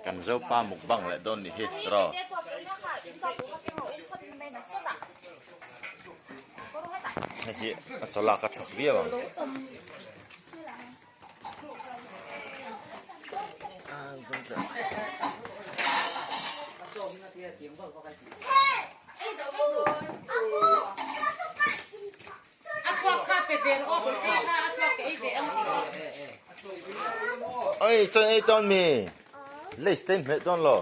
Kan Zopa mukbang leh dawn nih hi tiraw. Hei hi a chaw lak a that viau ang. Oi chaw ei dawn mi lace te in hmeh dawn lo.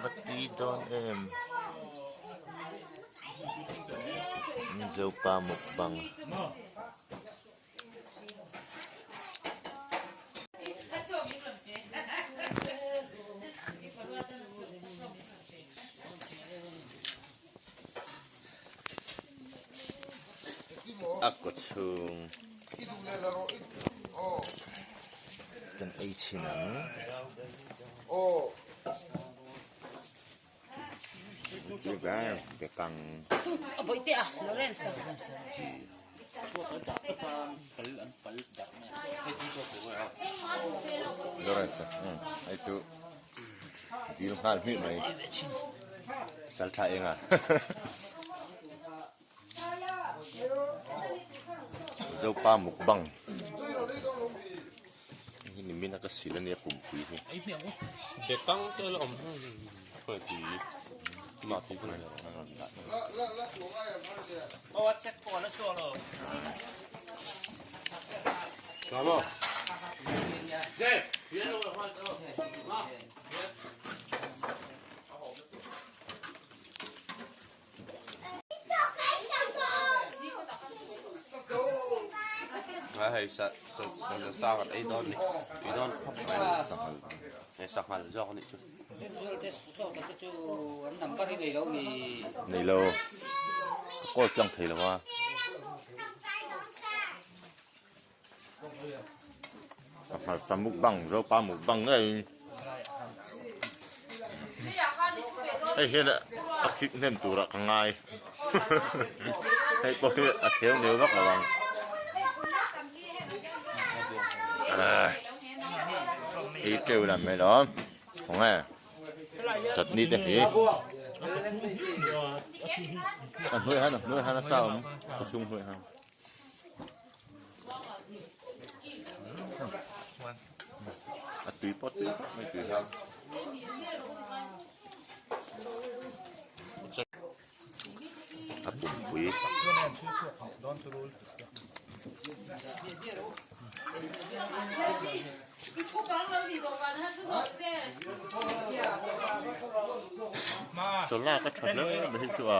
Va tui dawn em Zopa mukbang. A kaw chhung kan ei chhin ang. Bekang. Lawrence hei chu dil nghal hmih mai sal tha eng a Zopa mukbang hi nimin a ka sil ania pumpui hi. Bekang te la awm khawi tui mah tui vek a hei sa sa sa sa kan ei dawn ni tui dawn khawp mai sanghal hei sanghal zawk anih chu nei lo kawl tlang thei lo a sanghal sa mukbang zopa mukbang ngei hei hian a khik hnem turah ka ngai hei pawh hi a theu neu vak lo ang ei teuh lam mai lo khaw nge chutney te hi a hnuai han a hnuai han a sa awm a chhung hnuai han. A tui pawh tui khawp mai tui hang. A pumpui. Chawlak a tha hle mai hi chu a.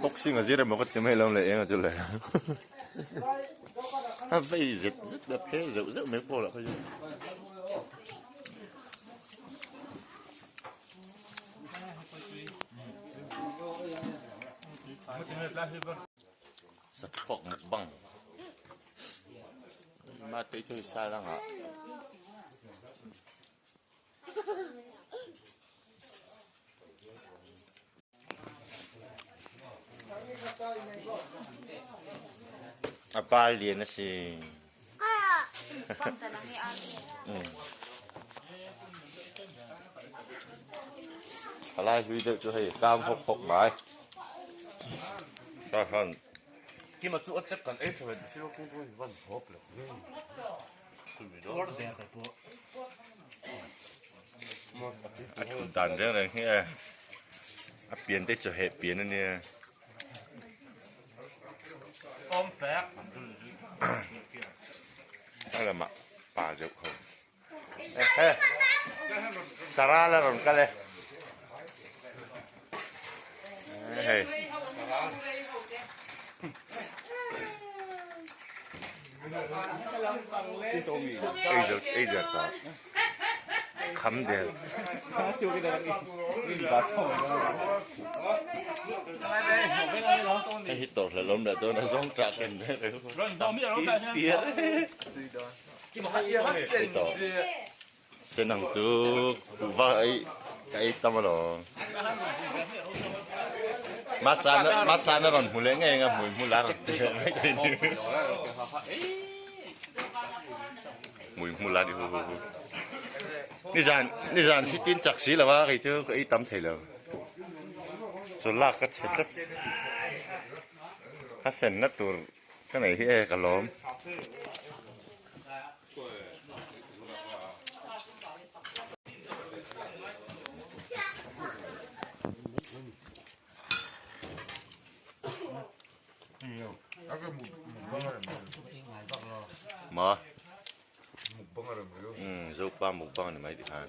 Boxing a zir emaw ka ti mai lo le eng a chu le a vei zet zet a phe zeuh zeuh mai pawh lah kha chu. Sathluak mukbang mate chu hei sa langah. A pa lian a si. Thalai hlui deuh chu hei kam hawk hawk mai. Ta khan. Kima chu a chek kan ei tha ve si lo kung kung van hawp lo. A thut dan reng reng hi e a pian te chaw heh pian a nia a lamah pa deuh ho ehe Sara la rawn kal e hei. Ei zo ta kham der. Hei hi tawrh hlelawm leh dawn a zawng tah ken reng reng. Hei tawh. Sen ang chu kuhva ei ka ei tam alawm. Masana rawn hmu leh ngei anga hmui hmul a rawn ti leh mai thei ni. Hmui hmul a ni hu hu hu. Nizan nizan si tin chak si lo a kei chu ka ei tam thei lo. Chaw lak ka chhe tlat. A senna tur ka nei hi e ka lawm. Ma um zopa mukbang ni mai ti khan.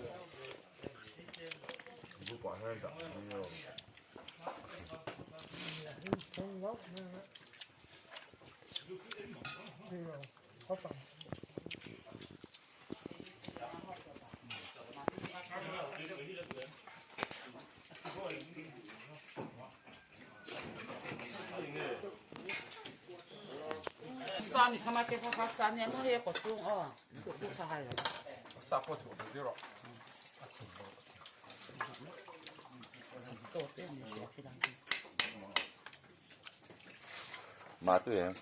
Ma tu em.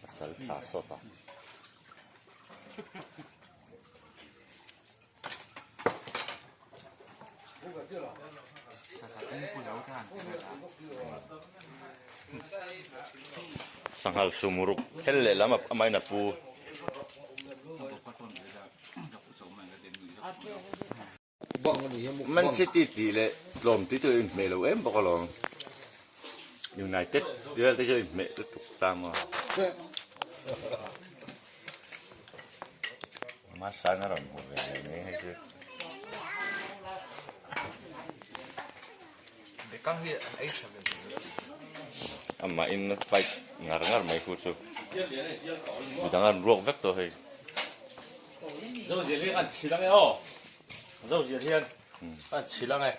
Pasal tha sawt a. Sanghal sumruk hel lehlam a amahin a pu. Man City tih leh tlawm tih chu a inhmeh lo em bawk alawm. United tih vel te chu a inhmeh lutuk ta maw. Masan a rawn hmu ve leh mai hei chu. Amah in fight ngar ngar mai khu chu midang an ruak vek tawh hei. Zozial hian an chhil ange aw. Zozial hian an chhil ange.